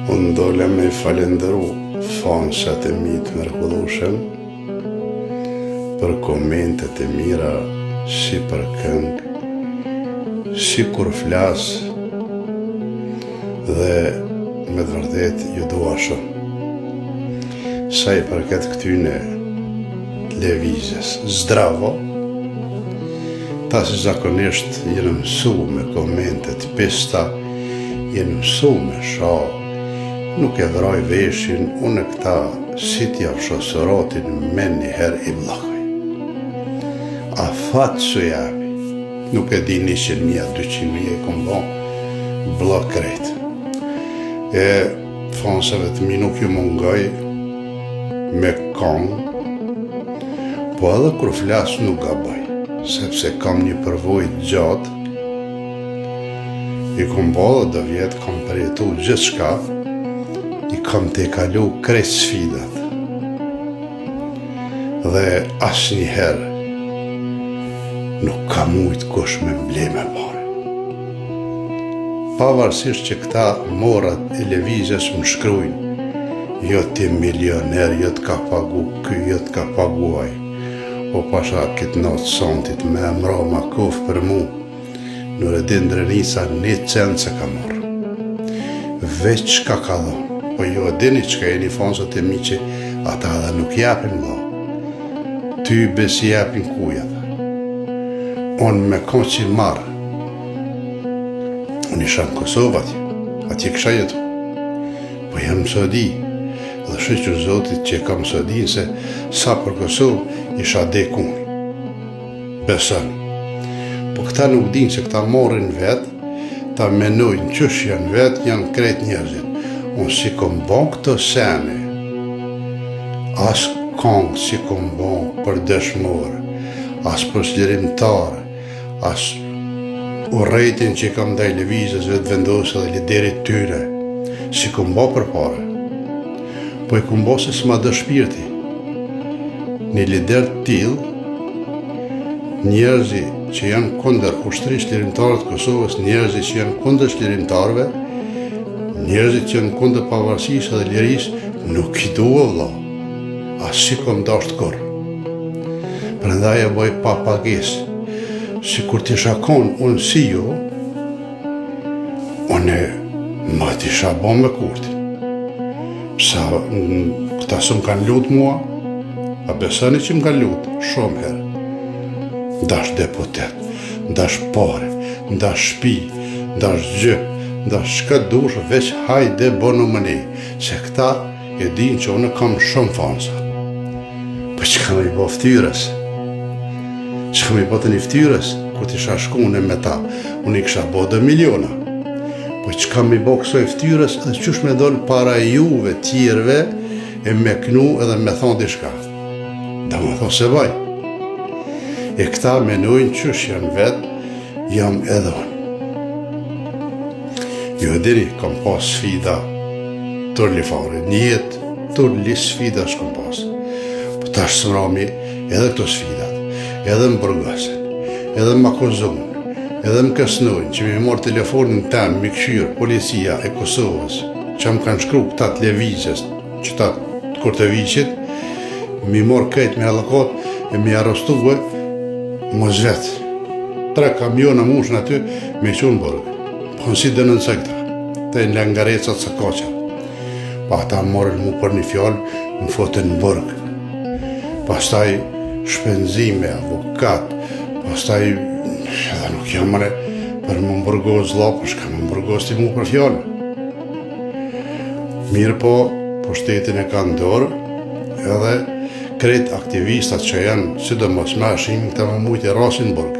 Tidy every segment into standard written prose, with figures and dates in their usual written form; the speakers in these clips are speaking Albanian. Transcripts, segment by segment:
Unë dola me falenderu fansat e mi të mrekullueshëm për komentet e mira si për këngë, si kur flas dhe me të vërtet ju dua shumë. Sa i përket këtyne lëvizjes zdravo, ta si zakonisht jenë mësu me komente të pista, jenë mësu me sha, nuk e vraj veshin, unë këta si t'jav shoh suratin menjëherë i bllokoj. Afat s'u japi, nuk e di 100.000, 200.000 i kom bo, bllok krejt. E fansave të mi nuk ju mungoj me kongë, po edhe kur flas nuk gaboj, sepse kam një përvojë të gjatë, i kom bo edhe do vjet, kam përjetu gjithçka, i kam tejkalu krejt sfidat. Dhe asnjëherë nuk ka mujt kush me m'ble me pare. Pavarësisht që këta morrat e lëvizjes më shkrujnë, jo ti milioner, jo të ka pagu ky, jo të ka pagu ai. O pasha këtë natë sontit me emra ma kof për mu, Nuredin Drenica një cent s'e ka marrë. Veç çka ka dhonë, po ju e dini çka jeni fansat e mi që ata edhe nuk japin vlla. Ty be s'i japin kuj ata. Unë me kon që marr. Unë isha në Kosovë atje, atje kisha jetu. Po jam në Suedi, dhe shyqyr Zotit që kam Suedinë se sa për Kosovë isha dekuni. Besoni. Po këta nuk dinë se këta marrin vetë, ta menojnë qysh janë vetë, janë krejt njerëzit. Unë s'i kom bo këto sene, as kongë s'i kom bo për dëshmorë, as për çlirimtarë, as urrejtjen që kam ndaj lëvizjes Vetëvendosje dhe liderit tyre, s'i kom bo për pare. Po i kom bo se s'ma do shpirti. Një lider të tillë, njerëzi që janë kundër ushtrisë çlirimtare të Kosovës, njerëzi që janë kundër çlirimtarëve, njerëzit që janë kundër pavarësisë dhe lirisë, nuk i du o vlla. As s'i kom dasht kurrë. Prandaj e boj pa pagesë. Sikur t'isha kon unë si ju, unë më t'isha bo me Kurtin. Pse këta s'më kanë lutë mua, a besoni që më kanë lutë, shumë herë. N'dash deputet, n'dash pare, n'dash shpi, n'dash gjë, n'dash çka dush, veç hajde bonu me ne, se këta E din që unë kam shumë fansa. Po çka me i bo ftyrës? Çka me i bo tani ftyrës? Kur t'isha shku unë me ta, unë i kisha bo do miliona. Po çka me i bo kësoj ftyrës edhe qysh me dol para juve tjerve e me knu edhe me thonë diçka. Domethonë s'e baj. E këta menojnë qysh janë vetë, jam edhe unë. Ju e dini, kam pas sfida turli fare, një jetë turli sfida s'kam pas. Po tash së mrami edhe këto sfidat, edhe më burgosin, edhe më akuzun, edhe më kërcnojnë që me marrë telefonin tem, me kqyrë policia e Kosovës, që më kanë shkru këta të lëvizjes, qëta të Kurteviqit, mi marrë krejt me hallakot e mi arrestue, mos vetë. Tre kamiona mushën aty, me çu në burg. Po në si denoncoj këta, të në langarecat së koqe. Pa ata morën mu për një fjalë, më fotën në burg. Pastaj shpenzime, avokat, pastaj edhe nuk jam mëre për më burgos vlla, po shka më burgos ti mu për fjalë. Mirëpo, pushtetin e kanë dorë, edhe krejt aktivistat që janë, sidomos me Hashimin, këta me mujt e rrasin burg.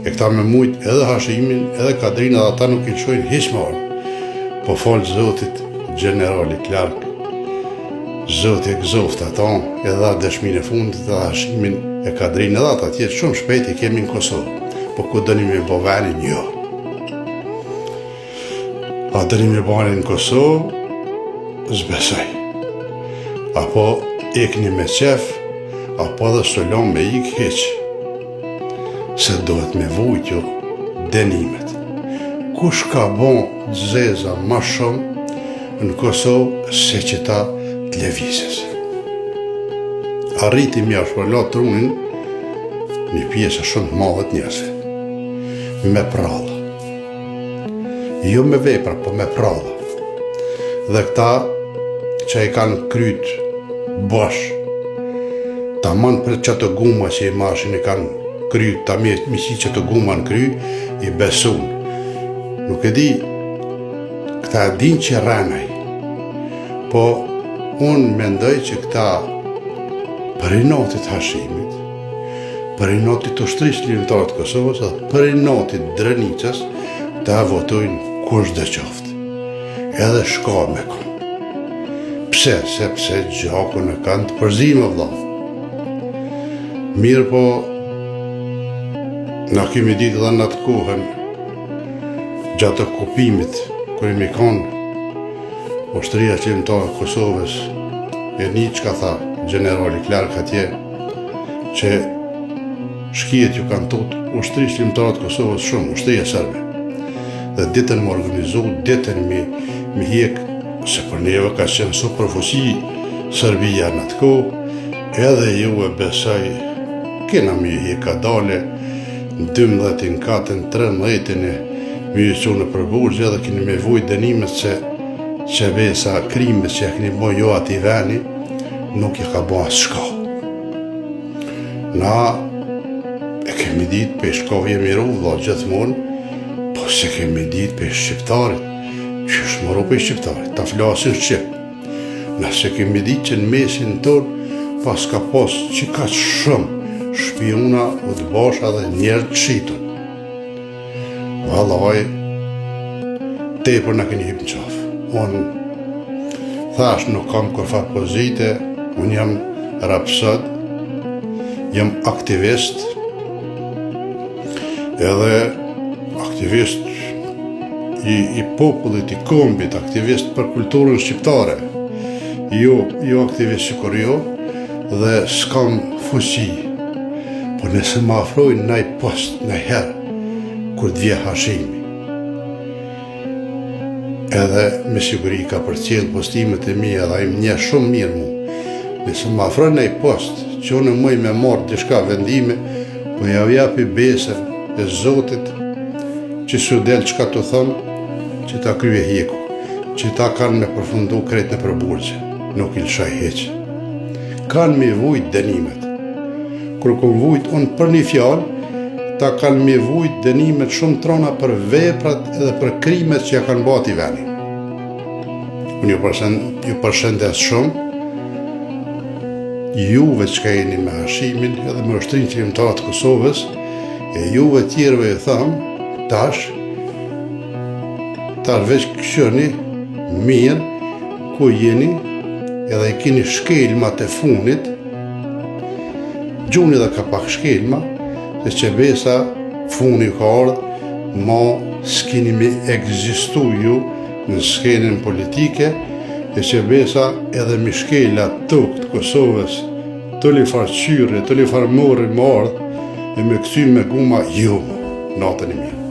E këta me mujt edhe Hashimin, edhe Kadrin, edhe ata nuk i lëshojnë hiç më orë. Po falë Zotit, gjenerali Clark, Zoti e gëzoft ato, edhe dha dëshminë e fundit, edhe Hashimin e Kadrin, edhe ata tjerë shumë shpejt i kemi në Kosovë. Po ku doni me bo venin? Jo. A doni me bo venin në Kosovë? S'besoj. Apo ikni me qef, apo edhe s'u lon me ik hiq. Se duhet me vujt ju dënimet. Kush ka bo zeza ma shumë? në Kosovë se qëta të Lëvizjes. Arriti me ia shpërla trunin një pjesë shumë të madhe të njerëzve. Me pralla. Jo me vepra, po me pralla. Dhe këta që i kanë kryt bosh, taman për qato guma që i mashin i kanë kryt, ta me, me qit qato guma në kry, i besun. Nuk e di, këta e din që rren ai, po unë mendoj që këta për inatit Hashimit, për inatit Ushtrisë Çlirimtare të Kosovës dhe për inatit Drenicës, këta votojnë kushdo qoftë. Edhe shka me kon. Pse? Sepse gjakun e kanë të përzim, o vlla. Mirëpo, na kemi ditë edhe në atë kohën, gjatë okupimit, kur jemi konë, Ushtria Çlirimtare e Kosovës, e ni çka tha gjenerali Clark atje, që shkijet ju kanë tut Ushtrisë Çlirimtare të Kosovës shumë, ushtria serbe. Dhe ditën me organizu, ditën me, me hjek, se për neve ka qenë superfuqi Serbia në atë kohë, edhe ju e besoj, kena me hjek kadale, në 12-in, 4-in, 13-in e me ju çu nëpër burgje edhe keni me vujt dënimet se që besa krimet që ja keni bo ju atij veni, nuk ja ka bo as shka. Na e kemi dit prej shkave jemi ru, vlla gjithmonë, po s'e kemi dit prej shqiptarit, qysh me u ru prej shqiptarit, ta flasin shqip. Na s'e kemi dit që në mesin tonë paska pas qikaq shumë shpiuna, udbasha dhe njerëz të shitun. Vallaj, tepër na keni hip në qafë. Unë, thash, nuk kam kurrfarë pozite, unë jam rapsod, jam aktivist, edhe aktivist i, i popullit, i kombit, aktivist për kulturën shqiptare, jo, jo aktivist sikur jo, dhe s'kam fuqi, po nëse më afrojnë naj post, naj herë, kur të vje Hashimi, edhe me siguri ka përcjell postimet e mia edhe ai më njeh shumë mirë mu. Nëse më afrojnë naj post, që unë muj me marrë diçka vendime, po jau japi besën e Zotit, që s'u del çka të thom, që ta krye hjeku, që ta kanë me përfundu krejt nëpër burgje, nuk i lëshoj hiç. Kanë me vujt dënimet. Kur kom vujt unë për një fjalë, ta kanë me vujt dënimet shumë t'rona për veprat edhe për krimet që ja kanë ba atij veni. Unë ju, përshën, ju përshëndes shumë, juve çka jeni me Hashimin edhe me ushtrinë çlirimtare të Kosovës, E juve tjerëve ju tham, tash, tash veç kqyrni mirë ku jeni edhe i keni shkelmat e funit, gjuni dhe ka pak shkelma, se që besa funi ju ka ardhë, ma s'kini me ekzistu ju në skenën politike, e që besa edhe mi shkel atë tokë të Kosovës, Toli farë qyre, toli farë morri me ardhë, e me këty me guma, jo, natën e mirë.